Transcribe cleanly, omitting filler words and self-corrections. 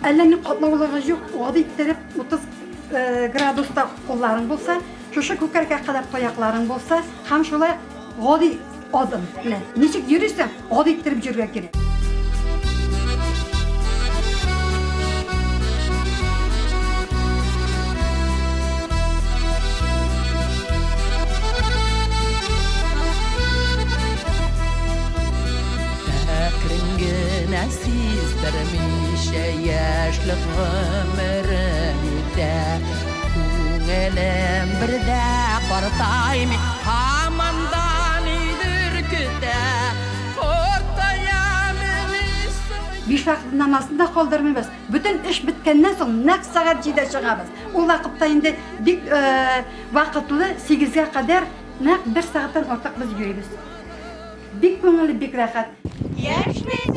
Әллә ни катлаулыгы юк, гади иттереп 30 градуста кулларың булса, шушы күкрәккә кадәр таякларың булса һәм шулай гади адым. Менә ничек йөрисең, гади иттереп йөрергә кирәк. Әкрен генә сиздермичә яшьлек гомерем үтә. Күңелем бер дә картаймый, һаман да нидер көтә. Картаямыни соң? Биш вакыт намазын да калдырмыйбыз. Бөтен эш беткәннән соң нәкъ сәгать җидедә чыгабыз. Ул вакытта инде бик вакытлы, сигезгә кадәр нәкъ бер сәгатьтән артык без йөрибез. Бик күңелле, бик рәхәт. Яшьлек!